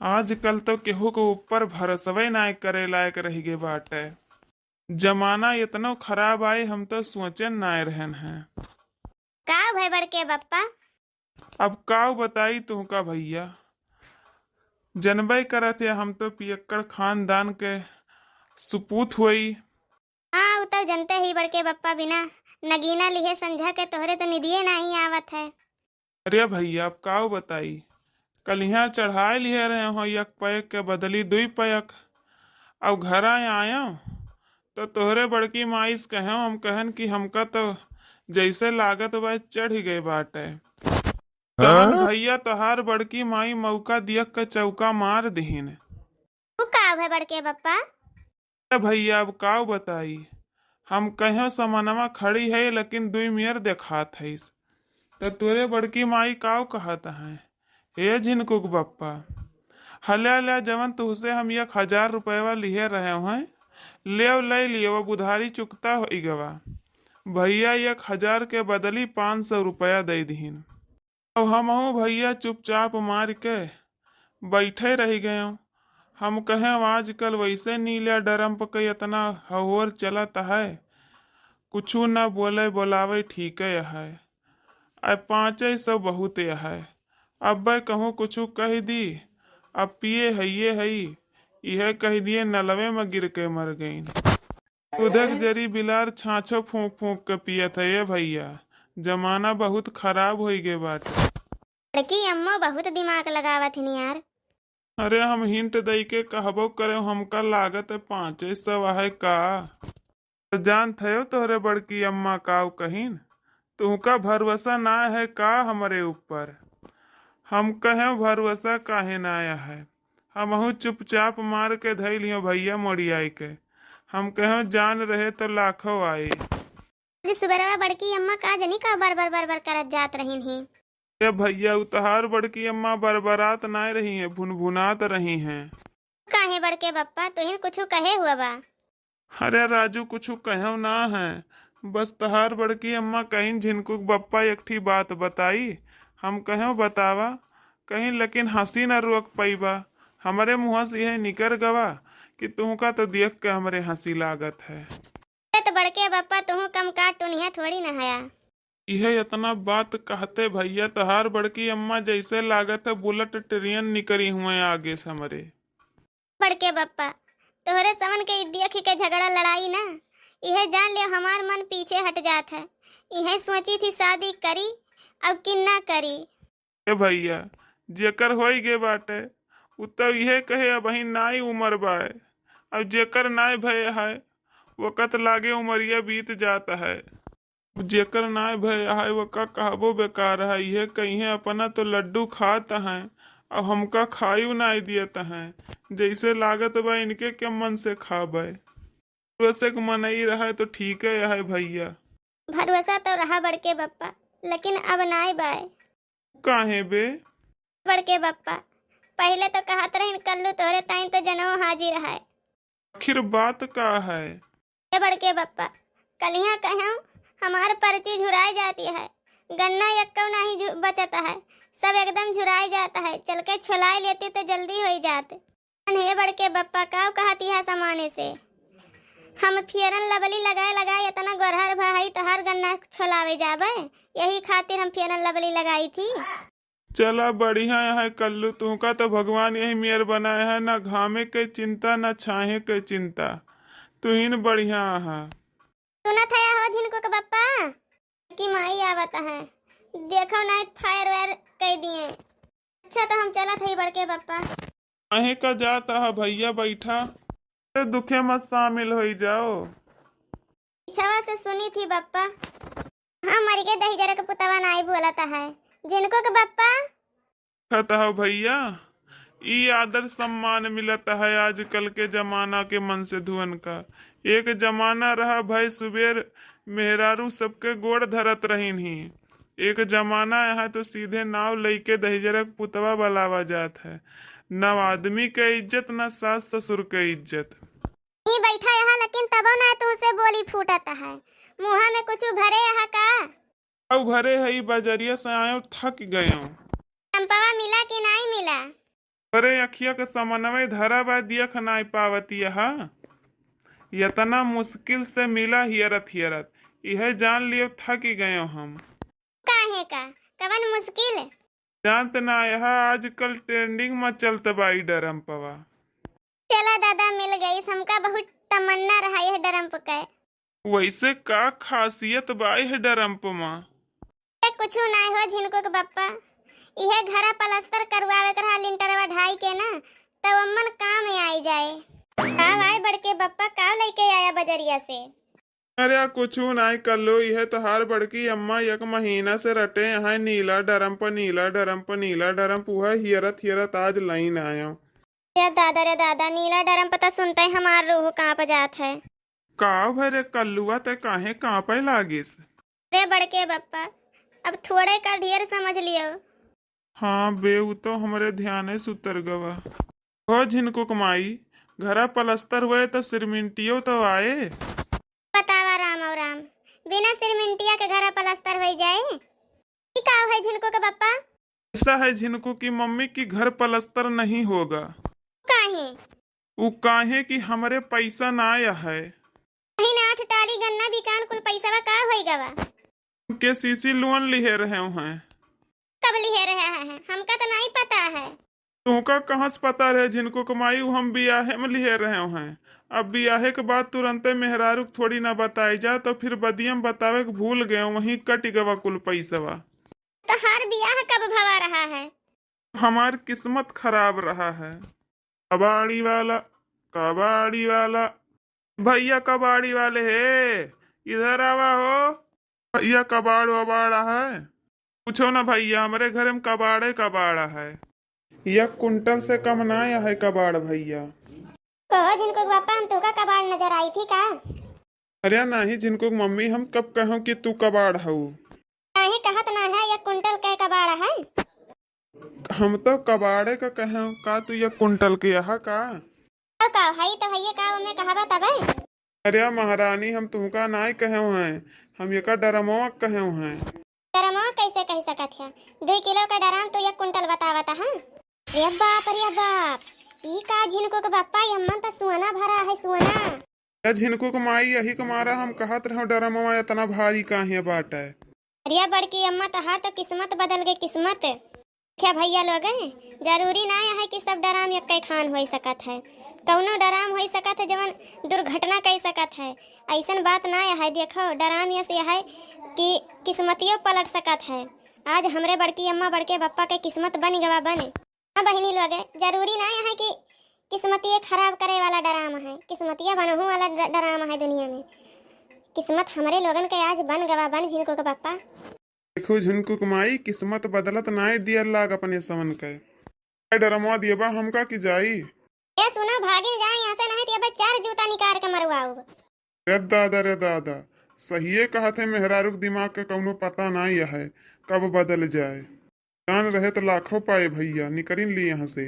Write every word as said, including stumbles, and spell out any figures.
आजकल तो केहू के ऊपर भरोसवे नाय करे लायक रहि गए बाटे। जमाना एतनो खराब आए, हम तो सोचे नाय रहन हैं। का भय बड़के बप्पा? अब काउ बताई तुहका भइया, जनबे करत है हम तो पियक्कड़ खानदान के सुपूत होई। हाँ, उ तो जनते ही बड़के बप्पा, बिना नगीना लिहे संझा के तोहरे तो निदिये नाहीं आवत है। अरे भइया, अब काउ बताई, कलिहाँ चढ़ाए लिहे रहे हो एक पैक के बदली दुई पैक। अब घरा आयो तो तोहरे बड़की माई से कहेव, हम कहन कि हमका तो जैसे लागत बा चढ़ गए बाटे। कौन हाँ? भइया, तोहार बड़की माई मौका दियक के चौका मार दिहिन। उ का है बड़के बप्पा? ए भइया, अब काउ बताई, हम कहेव समनवा खड़ी है लेकिन दुई मेर देखात हईस। त तोरे बड़की माई काउ कहत हैं, हे झिनकुक बप्पा, हल्या हल्या जवन तुहसे हम एक हजार रुपयवा लिहे रहे हैं, लेव ले लियो, अब उधारी चुकता होई गवा। भइया एक हजार के बदली पाँच सौ रुपया दे दिहिन। अब हमहू भइया चुपचाप मार के बैठे रहि गयो। हम कहेव आजकल वैसे नीला डरम्प के एतना हहोर चलत है, कुछु न बोले बोलावे ठीके है। आ पाँचे सौ बहुते है। अब्बे कहूँ कुछु कहि दी, अब पिए हइये हई, इहे कहि दिए नलवे में गिर के मर गईन। दूधक जरी बिलार छाँछो फूँक फूँक के पियत है ये भइया। जमाना बहुत खराब होई गए बाटे। बड़की अम्मो बहुत दिमाग लगावत हिन यार। अरे हम हिंट दई के कहबो करे, हमका लागत है पाँचे सौ है का। तो जानत हयो तोहरे बड़की अम्मा काउ कहिन, तुहका भरोसा ना है का हमरे ऊपर? हम कहेव भरोसा काहे ना है? हमहू चुपचाप मार के धई लियो भइया मोड़ियाई के। हम कहेव जान रहे तो लाखो आई। आज सुबेरवा बड़की अम्मा का जनी का बर बर बर बर करत जात रहिन ही। ए भइया, उ तहार बड़की अम्मा बरबरात नाय रही हैं, भुनभुनात रही हैं। काहे बड़के बप्पा, तुहिन कुछु कहे हुआ बा? अरे राजू, कुछु कहेव ना है, बस तहार बड़की अम्मा कहिन झिनकुक बप्पा एक ठी बात बताई। हम कहेव बतावा, कहिन लेकिन हँसी न रोक पइबा। हमरे मुँह से यह निकर गवा कि तुहका तो देख के हमरे हँसी लागत है। अरे त बड़के बप्पा, तुहू कम का टुनिया थोड़ी न हया। इहे एतना बात कहते भइया, तोहार बड़की अम्मा जइसे लागत है बुलेट ट्रेन निकरी हुए आगे से हमरे। बड़के बप्पा, तोहरे समन के ई देख के झगड़ा लड़ाई ना, इहे जान लियो हमार मन पीछे हट जात है। इहे सोची थी शादी करी अब कि ना करी। ए भइया, जेकर होई गे बाटे, उ तब इहे कहे, "अबहीं नाई उमर बाय।" अब जेकर नाय भय है, वकत लागे उमरिया बीत जात है। अब जेकर नाय भय है, वका कहबो बेकार है। इहे कहिए, "अपना तो लड्डू खात हैं, अब हमका खायू नाय दियत हैं। जैसे लागत बा, इनके के मन से खाबे।" भरोसे के मनई रहे तो ठीके है भइया। भरोसा तो रहा बड़के बप्पा, लेकिन अब नाय बाय। काहे बे? बड़के बप्पा, पहिले तो कहत रहिन कल्लू तोहरे ताईं तो जनवो हाजिर है। आखिर बात का है? ए बड़के बप्पा, कलिहाँ कहें हमार पर्ची झुराए जाती है, गन्ना एक्को नहीं झु-, बचत है, सब एकदम झुराए जाता है, चल के छोलाए लेती तो जल्दी होई जात। हे बड़के बप्पा, काव कहत इहा समाने से? हम Fair and Lovely लगाए लगाए इतना गोरहर भा हई, तोहार गन्ना छोलावे जाबे, यही खातिर हम Fair and Lovely लगाई थी। चला बढ़िया है कल्लू, तुहका तो भगवान यही मेर बनाए है, ना घामे के चिंता, ना छाहे के चिंता, तुहिन बढ़िया है। सुनत है हो झिनकू के बप्पा, कि माई आवत है, देखो नहीं fire वायर कह दिए। अच्छा, तो हम चलत हई बड़के बप्पा। काहे का जात ह भइया, बैठा। ए दुखे में शामिल होई जाओ। पीछवा से सुनी थी बप्पा। हाँ, मर के दहिजरा के पुतवा नाई बोलत है। झिनकू के बप्पा। कहत ह भइया, ई आदर सम्मान मिलत है आजकल के जमाना के मन से धुअन का। एक जमाना रहा भय सुबेर मेहरारू सबके गोड़ धरत रहिन ही। एक जमाना यहाँ तो सीधे नाव लइके दहिजरा के पुतवा बलावा जात है। न आदमी के इज्जत, न सास ससुर के इज्जत। ई बैठा यहाँ, लेकिन तबो ना तुहसे बोली फूटत है। मुँहा में कुछु भरे यहाँ का? अउ भरे हई, बजरिया से आयो, थक गयो। चंपवा मिला कि नाई मिला? अरे अखिया के समनवे धरा बा, दियख नाई पावतिया हा। यतना मुश्किल से मिला हियरत हियरत, इहे जान लियो थकी गयो हम। काहे का? कवन मुश्किल? जानत ना, यह आजकल trending में चलत बा ई डरम्पवा। चला दादा, मिल गई, हमका बहुत तमन्ना रहा यह डरम्प के। वैसे का खासियत बा यह डरम्प में? ए, कुछु नाय हो झिनकू के बप्पा, इहे घरा पलस्तर करवावे के रहा, लिंटरवा ढाई के ना, तब अम्मन काम में आई जाए। का भाई बड़के बप्पा, का लेके आया बजरिया से? अरे कुछु नाय कल्लू, इहे तोहार बड़की अम्मा एक महीना से रटे हैं नीला डरम्प, नीला डरम्प, नीला डरम्प, उहे हियरत हियरत आज लाइन आयो। रे दादा, रे दादा, नीला डरम्प त सुनते हमार रूह कांप जात है। का भय रे कल्लुआ, ते काहे कांपे लागिस? रे बड़के बप्पा, अब थोड़े का ढेर समझ लियो। हाँ बे, उ तो हमरे ध्याने से उतर गवा। हो झिनकुक माई, घरा पलस्तर हुए तो सिरमिंटियो तो आए। बतावा राम और राम, बिना सिरमिंटिया के घरा पलस्तर होई जाए? ई का है झिनकुक बप्पा? ऐसा है झिनकू की मम्मी कि घर पलस्तर नहीं होगा। काहे? उ काहे कि हमरे पैसा ना है। महीना आठ टाली गन्ना बिकान कुल पैसवा का होई गवा? के सीसी लोन लिहे रहे हैं। कब लिहे रहे हैं? हमका तो नहीं पता है। तुमका कहाँ से पता रहे झिनकुक माई, उ हम बियाहे में लिहे रहे हैं। अब बियाहे के बाद तुरंते मेहरारू के थोड़ी ना बताई जा, तो फिर बदियम बतावे के भूल गए, वहीं कट गवा कुल पैसवा। तोहार बियाह कब भवा रहा है? हमार किस्मत खराब रहा है। कबाड़ी वाला, कबाड़ी वाला, भैया कबाड़ी वाले हे, इधर आवा हो। भैया कबाड़ वबाड़ है? पूछो ना भैया, हमरे घरे में कबाड़े कबाड़ है। एक कुंटल से कम ना है कबाड़ भैया। कहो झिनकुक बप्पा, हम तुका कबाड़ नजर आई थी का? अरे नहीं झिनकुक मम्मी, हम कब कहो कि तू कबाड़ हऊ? काहे कहत ना है, एक कुंटल के कबाड़ है? हम तो कबाड़े का कहे, का तू एक कुंटल के यहाँ का? तो का हई तो हइये का, ओमे कहबा तबे। अरे महारानी, हम तुमका नाय कहे हैं, हम एका डरमवा कहे हैं। डरमवा कैसे कह सकत है? दो किलो का डराम तू एक कुंटल बतावत है। रे बाप, रे बाप, ई का झिनकुक बप्पा, यम्मन तो सोना भरा है, सोना। या झिनकुक माई, यही के मारा हम कहत रहो डरमवा इतना भारी काहे बाटे। अरे बड़की अम्मा, तोहार तो किस्मत बदल गए, किस्मत। क्या भैया लोग, जरूरी ना है कि सब डराम एक्के खान होई सकत है। कौनो डराम होई सकत है जवन दुर्घटना कई सकत है। ऐसन बात ना है, देखो डराम यस है कि किस्मतियो पलट सकत है। आज हमरे बड़की अम्मा बड़के बप्पा के किस्मत बन गवा बन। हाँ बहिनी लोग, जरूरी ना है कि किस्मतिये खराब करे वाला डराम है, किस्मतिया बनहू वाला ड-, डराम है दुनिया में। किस्मत हमरे लोगन के आज बन गवा बन झिनकुक बप्पा। देखो झिनकुक माई, किस्मत बदलत नाय दियर लाग अपने सवन के। ए डरमवा दियबा हमका कि जाई? ए सुना, भागिन जाए यहाँ से, नहीं तो अबे चार जूता निकाल के मरवाऊब। रे दादा, रे दादा, सहिए कहत है, मेहरारू के दिमाग के कौनो पता नाय है, कब बदल जाए। जान रहे तो लाखों पाए भैया, निकरिन ली यहाँ से।